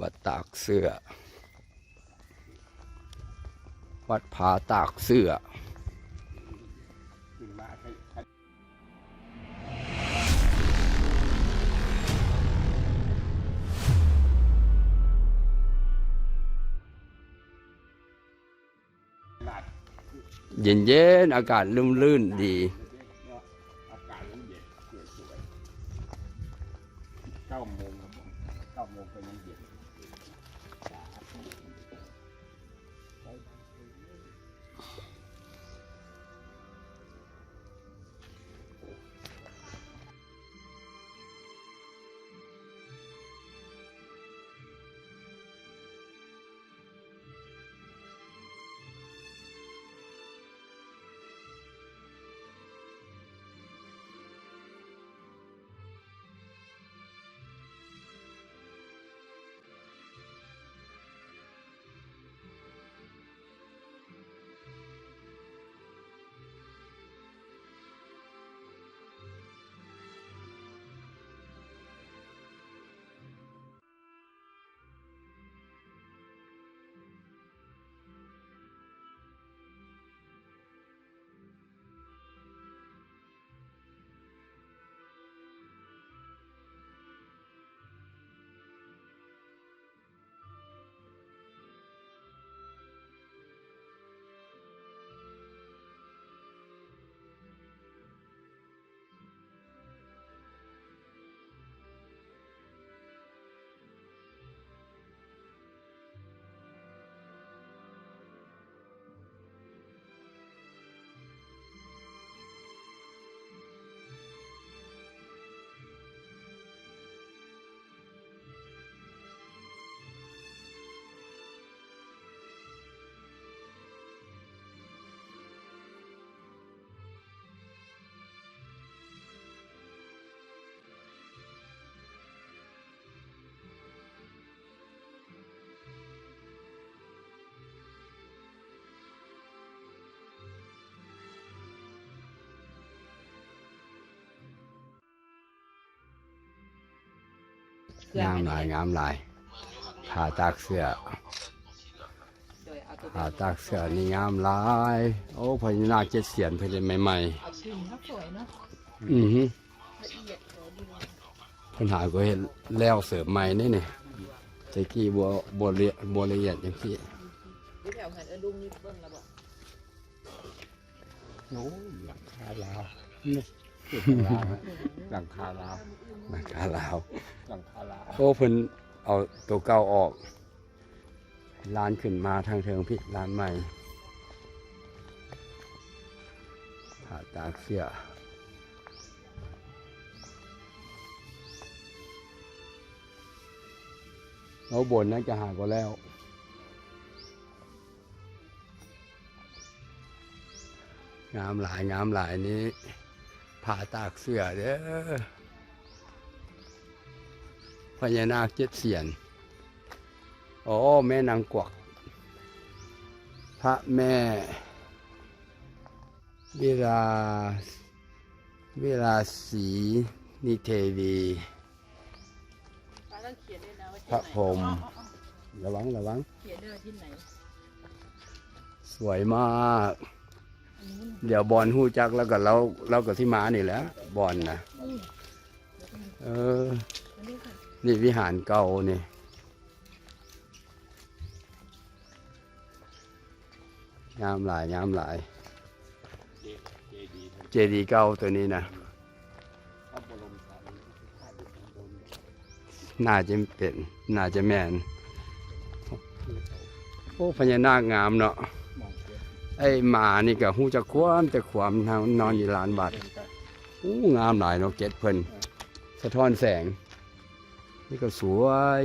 ວັດຕາກເສື້ອ ວັດຜາຕາກເສື້ອ. ເຢັນໆ ອາກາດລື່ນໆ ດີ. ອາກາດເຢັນໆ ສວຍໆ ເກົ້າໂມງ ເກົ້າໂມງກໍຍັງເຢັນ. ງາມຫຼາຍ ງາມຫຼາຍ ຜາຕາກເສື້ອ ຜາຕາກເສື້ອນີ້ງາມຫຼາຍ. ໂອ້ ພະຍານາກເຈັດສຽນເພິ່ນເຮັດໃໝ່ໆ. ອື ເພິ່ນຫາກໍເຮັດແລ້ວເສີມໃໝ່ເດ້ນີ້ ແຕ່ກີ້ບໍ່ ບໍ່ລະອຽດ ບໍ່ລະອຽດຈັ່ງຊີ້. ໂອ້ຍ ຫຼັງຄາລາວ ນີ້ ຫຼັງຄາລາວ ຫຼັງຄາລາວ ຫຼັງຄາລາວ. ໂອ້ ເພິ່ນເອົາໂຕເກົ່າອອກ ລານຂຶ້ນມາທາງເທິງພີ້ ລານໃໝ່ ຜາຕາກເສື້ອ. ເອົາ ບົນນັ້ນກະຫາກໍແລ້ວ. ງາມຫຼາຍ ງາມຫຼາຍ. ນີ້ຜາຕາກເສື້ອເດີ ພະຍານາກເຈັດສຽນ. ໂອ້ ແມ່ນາງກວັກ ພະແມ່ວິລາ ວິລາສີນິເທວີ ພະພົມ ລະວັງ ລະວັງ ສວຍມາກ. ດຽວບອນຮູ້ຈັກແລ້ວກໍ ລາວ ລາວກໍຊິມານີ້ແຫຼະ ບອນນະ. ເອີ ນີ້ວິຫານເກົ່ານີ້. ງາມຫຼາຍ ງາມຫຼາຍ. ເຈດີ ເຈດີເກົ່າໂຕນີ້ນະ ໜ້າຈະເປັນ ໜ້າຈະແມ່ນ. ໂອ້ ພະຍານາກງາມເນາະ. ໄອ້ໝານີ້ກໍຮູ້ຈັກຄວາມແຕ່ຄວາມ ນອນຢູ່ລານວັດ. ໂອ້ ງາມຫຼາຍເນາະ ເກັດເພິ່ນສະທ້ອນແສງ. ນີ້ກໍສວຍ.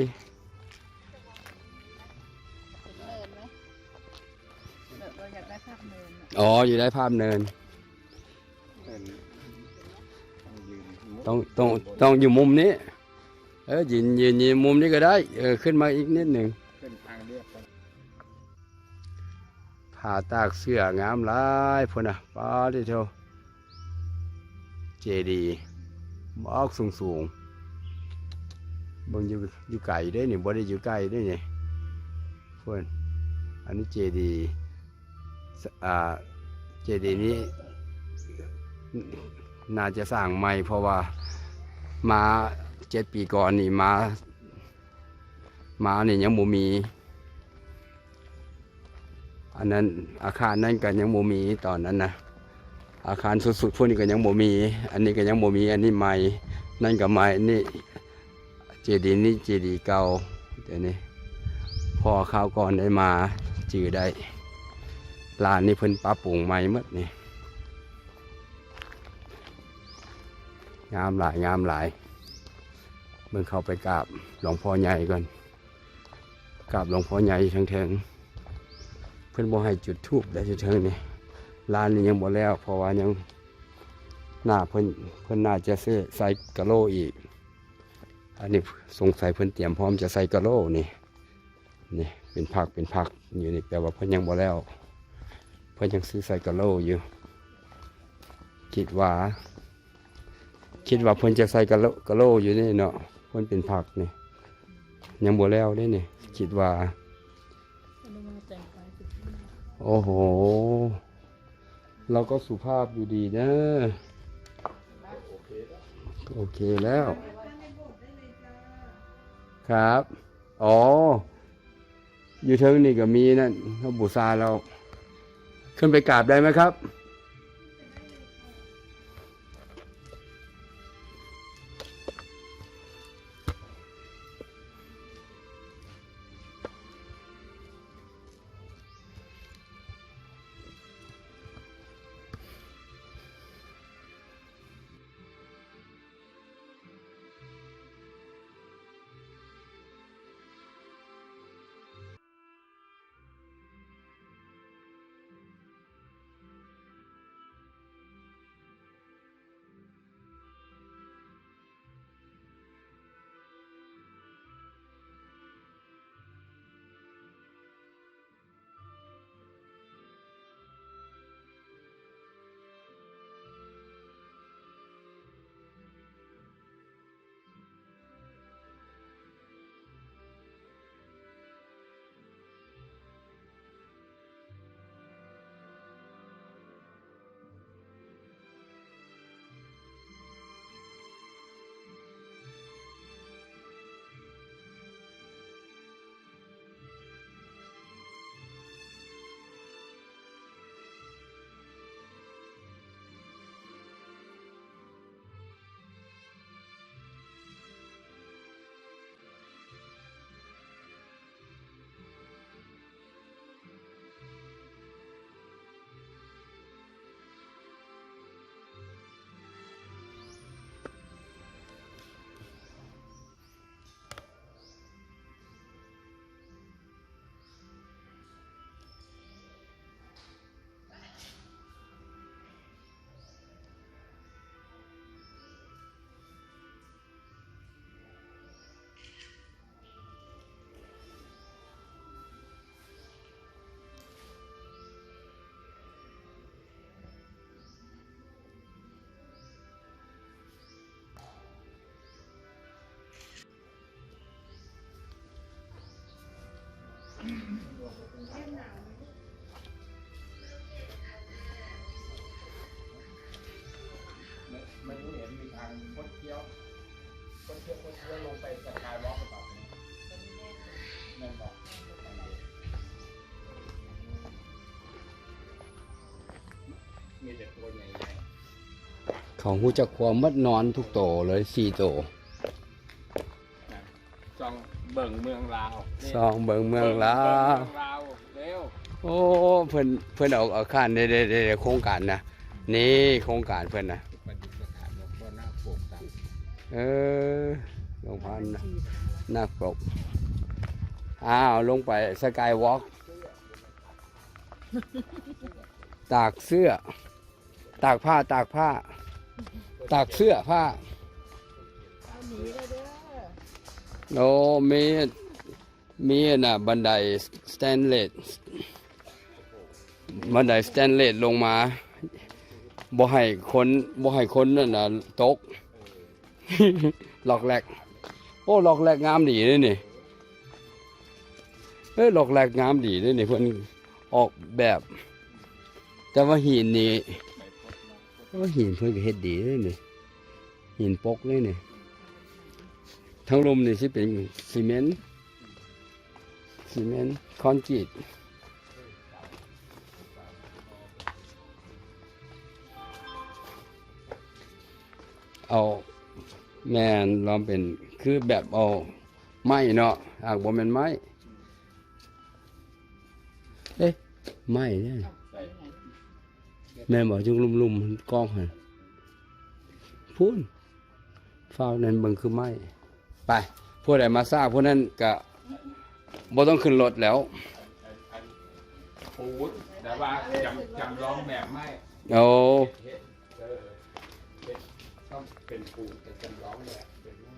ເປັນເນີນໄໝ? ແບບວ່າຢາກໄດ້ພາບເນີນນະ. ອໍ ຢູ່ໄດ້ພາບເນີນ. ຕ້ອງ ຕ້ອງ ຕ້ອງຢູ່ມຸມນີ້. ເອີ ຢືນ ຢືນ ຢືນມຸມນີ້ກໍໄດ້. ເອີ ຂຶ້ນມາອີກນິດໜຶ່ງ. ຜາຕາກເສື້ອງາມຫຼາຍພຸ້ນນະ. ປາດຕິໂທ ເຈດີ ບັກສູງໆ. ເບິ່ງຢູ່ ຢູ່ໄກເດ້ນີ້ ບໍ່ໄດ້ຢູ່ໃກ້ເດ້ນີ້ ພຸ້ນ. ອັນນີ້ເຈດີ ສ- ອ່າ ເຈດີນີ້ໜ- ໜ- ໜ້າຈະສ້າງໃໝ່ ເພາະວ່າມາເຈັດປີກ່ອນນີ້ ມາ ມານີ້ຍັງບໍ່ມີ ອັນນັ້ນ ອາຄານນັ້ນກໍຍັງບໍ່ມີຕອນນັ້ນນະ ອາຄານສຸດໆພຸ້ນນີ້ກໍຍັງບໍ່ມີ ອັນນີ້ກໍຍັງບໍ່ມີ ອັນນີ້ໃໝ່ ນັ້ນກໍໃໝ່ ອັນນີ້ເຈດີ ນີ້ເຈດີເກົ່າ ດຽວນີ້ ເພາະວ່າຄາວກ່ອນໄດ້ມາຈື່ໄດ້ ລານນີ້ເພິ່ນປັບປຸງໃໝ່ໝົດນີ້ ງາມຫຼາຍ ງາມຫຼາຍ. ເບິ່ງ ເຂົ້າໄປກາບຫຼວງພໍ່ໃຫຍ່ກ່ອນ ກາບຫຼວງພໍ່ໃຫຍ່ເທິງໆ ເພິ່ນບໍ່ໃຫ້ຈຸດທູບໄດ້ຢູ່ເທິງນີ້ ລານນີ້ຍັງບໍ່ແລ້ວ ເພາະວ່າຍັງ ໜ້າເພິ່ນ ເພິ່ນໜ້າຈະໃສ່ ໃສ່ກະໂຫຼອີກ ອັນນີ້ສົງໄສເພິ່ນຕຽມພ້ອມຈະໃສ່ກະໂຫຼນີ້ ນີ້ເປັນພັກເປັນພັກຢູ່ນີ້ ແປວ່າເພິ່ນຍັງບໍ່ແລ້ວ ເພິ່ນຍັງຊິໃສ່ກະໂຫຼຢູ່ ຄິດວ່າ ຄິດວ່າເພິ່ນຈະໃສ່ກະໂຫຼ ກະໂຫຼຢູ່ນີ້ເນາະ ເພິ່ນເປັນພັກນີ້ ຍັງບໍ່ແລ້ວເດ້ນີ້ ຄິດວ່າ. ໂອ້ໂຫ ລາວກໍສຸພາບຢູ່ດີເດີ ໂອເຄແລ້ວ ຄັບ. ອໍ ຢູ່ເທິງນີ້ກໍມີນັ້ນ ເຮົາບູຊາແລ້ວ ຂຶ້ນໄປກາບໄດ້ໄໝຄັບ? ມາດູເຫັນມີທາງຄົດທ່ຽວ ຄົດທ່ຽວ ຄົດທ່ຽວລົງໄປສະກາຍວອກຫຼືເປົ່າ? ແມ່ນບໍ່? ມີແຕ່ຕົວໃຫຍ່ໆ ເຂົາຮູ້ຈັກຄວາມໝົດ ນອນທຸກໂຕເລີຍ ສີ່ໂຕ. ສ່ອງເບິ່ງເມືອງລາວ ສ່ອງເບິ່ງເມືອງລາວ ເບິ່ງເມືອງລາວເລັວ. ໂອ້ ເພິ່ນ ເພິ່ນເອົາ ເອົາຄານ ເດ້ ເດ້ ເດ້ ໂຄງການນະ ນີ້ໂຄງການເພິ່ນນະ ປະດິດສະຖານ ເອີ ຫຼວງພໍ່ນາກປົກ. ອ້າວ ລົງໄປສະກາຍວອກ ຕາກເສື້ອ ຕາກຜ້າ ຕາກຜ້າ ຕາກເສື້ອຜ້າ. ໂອ້ ມີ ມີອັນນ່າ ບັນໄດສະແຕນເລດ ບັນໄດສະແຕນເລດລົງມາ ບໍ່ໃຫ້ຄົນ ບໍ່ໃຫ້ຄົນນັ້ນນ່ະຕົກ. ລັອກແລັກ ໂອ້ ລັອກແລັກງາມດີເດ້ນີ້. ເອີ ລັອກແລັກງາມດີເດ້ນີ້ ເພິ່ນອອກແບບ. ແຕ່ວ່າຫີນນີ້ ໂອ້ ຫີນເພິ່ນກໍເຮັດດີເດ້ນີ້. ຫີນປົກເດ້ນີ້. ທາງລຸ່ມນີ້ຊິເປັນຊີເມັນ ຊີເມັນຄອນກຣີດ. ເອົາ ແມ່ນ ລອງເປັນ ຄືແບບເອົາໄມ້ເນາະ. ຫາກບໍ່ແມ່ນໄມ້. ເອີ ໄມ້ເດ້. ແມ່ນບໍ່? ຢູ່ລຸ່ມໆ ກອງຫັ້ນ ພຸ້ນ. ຟ້າວນັ້ນເບິ່ງຄືໄມ້. ໄປ ຜູ້ໃດມາຊ້າຜູ້ນັ້ນກະບໍ່ຕ້ອງຂຶ້ນລົດແລ້ວ. ປູນ ແຕ່ວ່າຈຳ ຈຳລອງແບບໄມ້. ໂອ້ ເຮັດ ເຮັດ ເອີ ເຮັດ ຕ້ອງເປັນປູນ ແຕ່ຈຳລອງແບບເປັນໄມ້.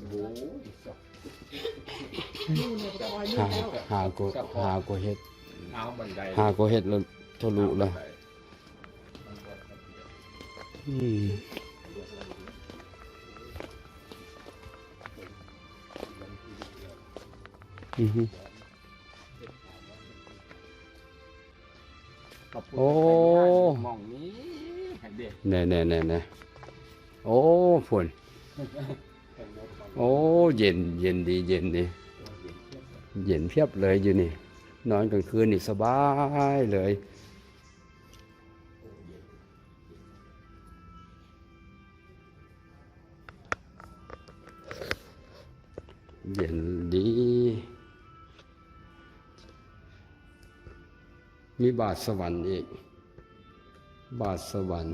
ໂອ້ຍ ຫາ ຫາກໍ ຫາກໍເຮັດ ຫາກໍເຮັດແລ້ວທະລຸລະ. ອືມ ອືຮຶ. ໂອ້ ໝ່ອງນີ້ໃຫ້ເດ ແນ່ໆໆໆ. ໂອ້ ພຸ້ນ. ໂອ້ ເຢັນ ເຢັນດີ ເຢັນດີ ເຢັນພຽບເລີຍຢູ່ນີ້. ນອນກາງຄືນນີ້ສະບາຍເລີຍ. ເຢັນດີ. ມີບາດສະຫວັນອີກ ບາດສະຫວັນ.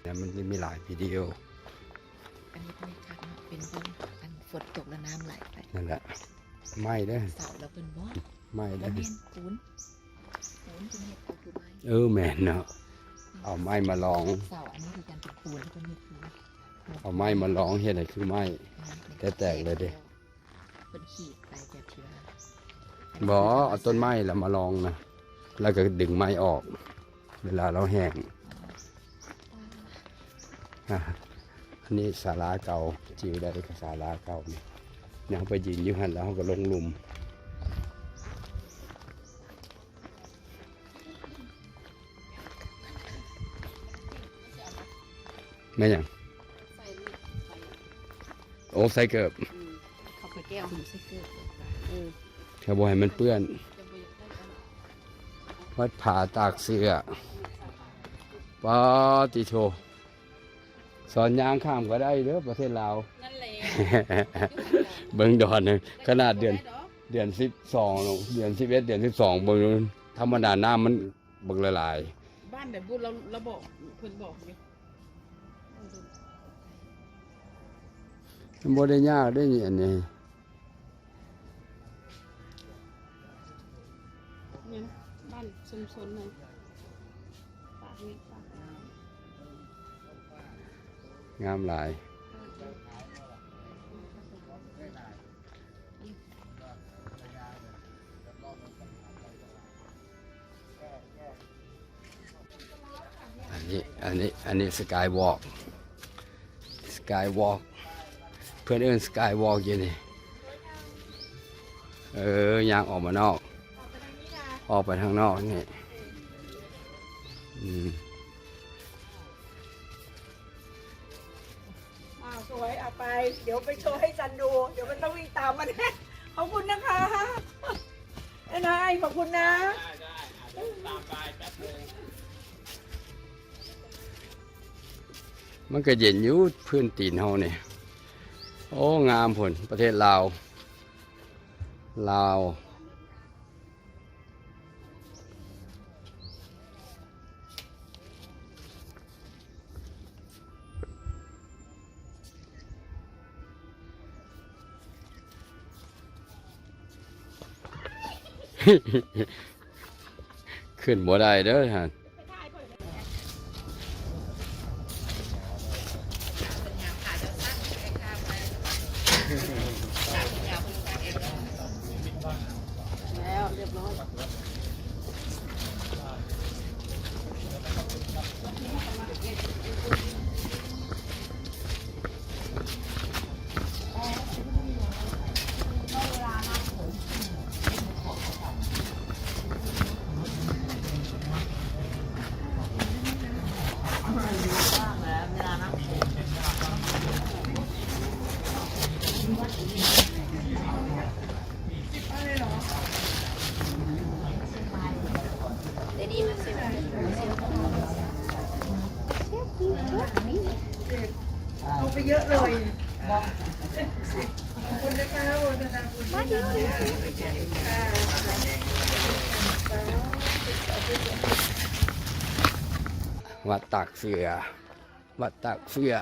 ແຕ່ມັນຈະມີຫຼາຍວິດີໂອ. ອັນນີ້ເປັນຄັກເນາະ ເປັນບ່ອນອັນຝົນຕົກແລ້ວນ້ຳໄຫຼໄປ. ນັ້ນແຫຼະ ໄມ້ເດີ້ ເສົາແລ້ວເພິ່ນບໍ່ ໄມ້ເດີ້ ແມ່ນປູນ ປູນເພິ່ນເຮັດເອົາຄືໄມ້. ເອີ ແມ່ນເນາະ ເອົາໄມ້ມາລອງ ເສົາອັນນີ້ຄືກັນ ເປັນປູນເພິ່ນເຮັດຄື ເອົາໄມ້ມາລອງເຮັດໃຫ້ຄືໄມ້ ແຕ່ແຕກເລີຍເດ້. ເພິ່ນຂີດໄປແບບທີ່ວ່າ ບໍ່ ເອົາຕົ້ນໄມ້ລະມາລອງນະ ລະກະດຶງໄມ້ອອກ ເວລາລາວແຫ້ງ. ອັນນີ້ສາລາເກົ່າ ຈື່ໄດ້ ສາລາເກົ່ານີ້ ເຮົາໄປຢືນຢູ່ຫັ້ນ ລະເຮົາກະລົງລຸ່ມ. ແມ່ນຫຍັງ? ໂອ້ ໃສ່ເກີບ ອືມ ເຂົາບໍ່ໃຫ້ມັນເປື້ອນ ວັດຜາຕາກເສື້ອ. ປາຕິໂທ ສອນຍ່າງຂ້າມກະໄດ້ເດີ້ ປະເທດລາວ. ນັ້ນແຫຼະ ເບິ່ງດອນ ຂະໜາດເດືອນ ເດືອນສິບສອງ ເດືອນສິບເອັດ ເດືອນສິບສອງ ເບິ່ງ ທຳມະດານ້ຳມັນບັກຫຼາຍໆ. ບ້ານໃດບຸ ລາວ ລາວບອກ ເພິ່ນບອກຢູ່ ມັນບໍ່ໄດ້ຍາກເດ້ນີ້ ອັນນີ້ ນີ້ ບ້ານຊຸມຊົນນັ້ນ ປາກນີ້ ປາກ ງາມຫຼາຍ. ອັນນີ້ ອັນນີ້ ອັນນີ້ Skywalk Skywalk ເພິ່ນເອີ້ນ Skywalk ຢູ່ນີ້. ເອີ ຍ່າງອອກມານອກ ອອກໄປທາງນອກນີ້ ອືມ. ອ້າວ ສວຍ ເອົາໄປ ດຽວໄປໂຊໃຫ້ຈັນດູ ດຽວມັນຕ້ອງວິ່ງຕາມມາແນ່. ຂອບຄຸນນະຄະ ເຈົ້ານາຍ ຂອບຄຸນນະ. ໄດ້ ໄດ້ ອາດຈະຕາມໄປແປັບໜຶ່ງ. ມັນກະເຢັນຢູ່ພື້ນຕີນເຮົານີ້. ໂອ້ ງາມພຸ້ນ ປະເທດລາວ ລາວ. ຂຶ້ນບໍ່ໄດ້ເດີຫັ້ນ. ແລ້ວ ຮຽບຮ້ອຍ. ເອົາໄປເຍາະເລີຍ. ຂອບຄຸນນະຄະ ໂມທະນາບຸນນຳເດີ. ວັດຕາກເສືອ ວັດຕາກເສືອ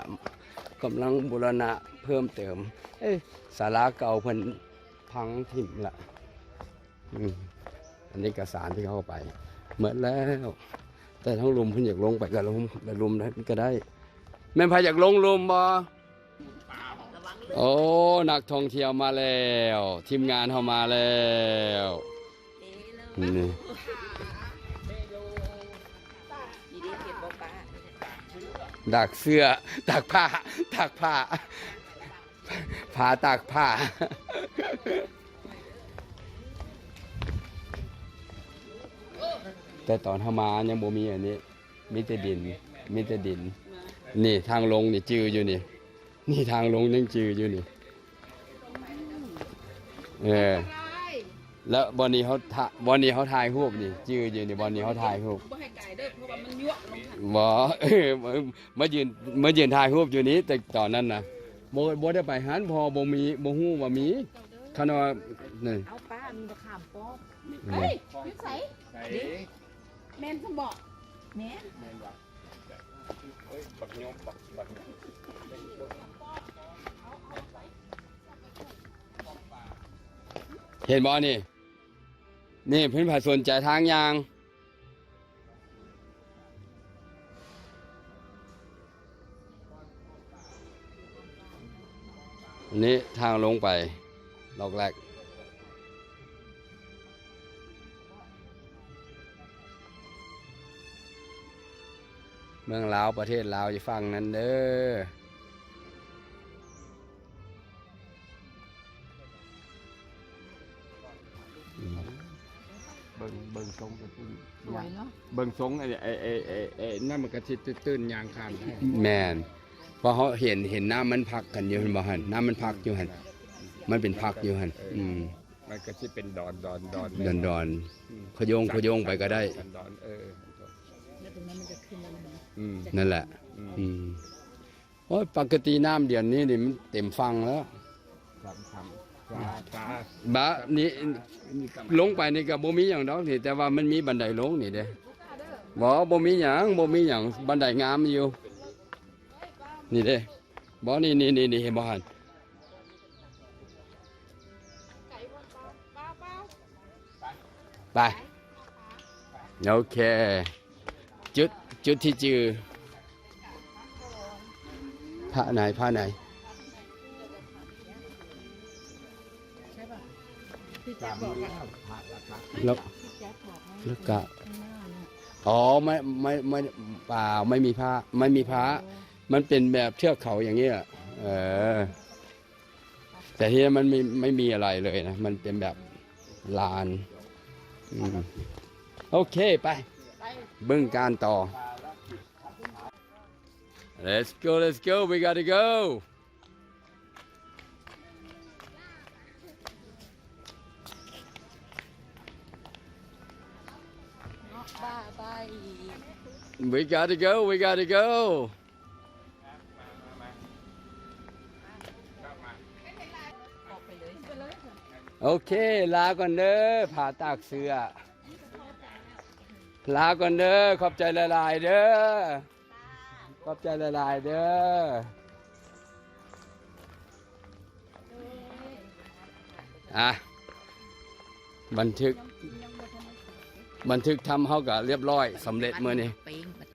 ກຳລັງບູລະນະເພີ່ມເຕີມ. ເອີ ສາລາເກົ່າເພິ່ນພັງຖິ້ມລະ. ອືມ ອັນນີ້ກະສານທີ່ເຂົ້າໄປໝົດແລ້ວ ແຕ່ທາງລຸ່ມເພິ່ນຢາກລົງໄປກະລົງ ກະລຸ່ມກະໄດ້. ແມ່ນໃຜຢາກລົງລຸ່ມບໍ່? ໂອ້ ນັກທ່ອງທ່ຽວມາແລ້ວ ທີມງານເຮົາມາແລ້ວ. ນີ້ ຕາກເສືອ ຕາກຜ້າ ຕາກຜ້າ ຜ້າ ຕາກຜ້າ. ແຕ່ຕອນເຮົາມາຍັງບໍ່ມີອັນນີ້ ມີແຕ່ດິນ ມີແຕ່ດິນ. ນີ້ທາງລົງນີ້ຈື່ຢູ່ນີ້ ນີ້ທາງລົງຍັງຈື່ຢູ່ນີ້. ເອີ ແລ້ວບ່ອນນີ້ເຮົາ ບ່ອນນີ້ເຮົາຖ່າຍຮູບນີ້ ຈື່ຢູ່ນີ້ ບ່ອນນີ້ເຮົາຖ່າຍຮູບ. ບໍ່ໃຫ້ກາຍເດີ ເພາະວ່າມັນຍົວະລົງຫັ້ນ. ບໍ່ ເອີ ມາຢືນ ມາຢືນຖ່າຍຮູບຢູ່ນີ້ ແຕ່ຕອນນັ້ນນະ ບໍ່ ບໍ່ໄດ້ໄປຫັ້ນ ເພາະວ່າບໍ່ມີ ບໍ່ຮູ້ວ່າມີ. ຄັນວ່າ ນີ້ ເອົາປ້າ ມີບັກຂາມປ້ອມ. ເອີ ຢູ່ໃສ? ນີ້ ແມ່ນຊັ້ນບໍ? ແມ່ນ ແມ່ນຫວາ? ເອີຍ ບັກຍົມ ບັກ ບັກ ເຫັນບໍ່ນີ້? ນີ້ ເພິ່ນ ໃຜສົນໃຈທາງຍ່າງ ນີ້ທາງລົງໄປ ລັອກແລັກ. ເມືອງລາວ ປະເທດລາວ ຢູ່ຝັ່ງນັ້ນເດີ. ອືມ ເບິ່ງ ເບິ່ງຊົງກະຄື ສວຍເນາະ ເບິ່ງຊົງ ໄອ້ ໄອ້ ນັ້ນມັນກະຊິຕື່ນໆ ຍ່າງຂ້າມ. ແມ່ນ ເພາະເຮົາເຫັນ ເຫັນນ້ຳມັນພັກກັນຢູ່ຫັ້ນບໍ່ຫັ້ນ ນ້ຳມັນພັກຢູ່ຫັ້ນ ມັນເປັນພັກຢູ່ຫັ້ນ. ເອີ ອືມ ມັນກະຊິເປັນດອນ ດອນ ດອນ ດອນ ດອນ ອືມ ຂະໂຍງ ຂະໂຍງໄປກະໄດ້ ດອນ ເອີ ແລ້ວຕົງນັ້ນມັນຈະຂຶ້ນມາ ອືມ ນັ້ນແຫຼະ ອືມ ອືມ. ໂອ້ຍ ປົກກະຕິນ້ຳດຽວນີ້ນີ້ມັນເຕັມຝັ່ງແລ້ວ. ສາມ ສາມ ບາດນີ້ລົງໄປນີ້ກໍບໍ່ມີຫຍັງດອກນີ້ ແຕ່ວ່າມັນມີບັນໄດລົງນີ້ເດ້. ບໍ່ ບໍ່ມີຫຍັງ ບໍ່ມີຫຍັງ ບັນໄດງາມຢູ່ນີ້ເດ້. ບໍ່ ນີ້ ນີ້ ນີ້ ນີ້ ເຫັນບໍ່ຫັ້ນ? ໄປ ໂອເຄ ຈຸດ ຈຸດທີ່ຈື່ ພະໄຫນ ພະໄຫນ ແລ້ວ ແລ້ວກະ ອໍ ໄມ່ ໄມ່ ໄມ່ ປ່າວ ໄມ່ມີພະ ໄມ່ມີພະ ມັນເປັນແບບເທືອກເຂົາຢ່າງນີ້ແຫຼະ ເອີ. ແຕ່ທີ່ນັ້ນມັນໄມ່ ໄມ່ມີອະໄລເລີຍນະ ມັນເປັນແບບລານ ອືມ ໂອເຄ ໄປ ເບິ່ງການຕໍ່. Let's go, let's go, we gotta go. ເນາະ ບາຍບາຍ We gotta go, we gotta go. ໂອເຄ ລາກ່ອນເດີ ຜ້າຕາກເສື້ອ ລາກ່ອນເດີ ຂອບໃຈຫຼາຍໆເດີ ຂອບໃຈຫຼາຍໆເດີ. ອ່ະ ບັນທຶກ ບັນທຶກທຳເຮົາກໍລຽບຮ້ອຍ ສຳເລັດມື້ນີ້.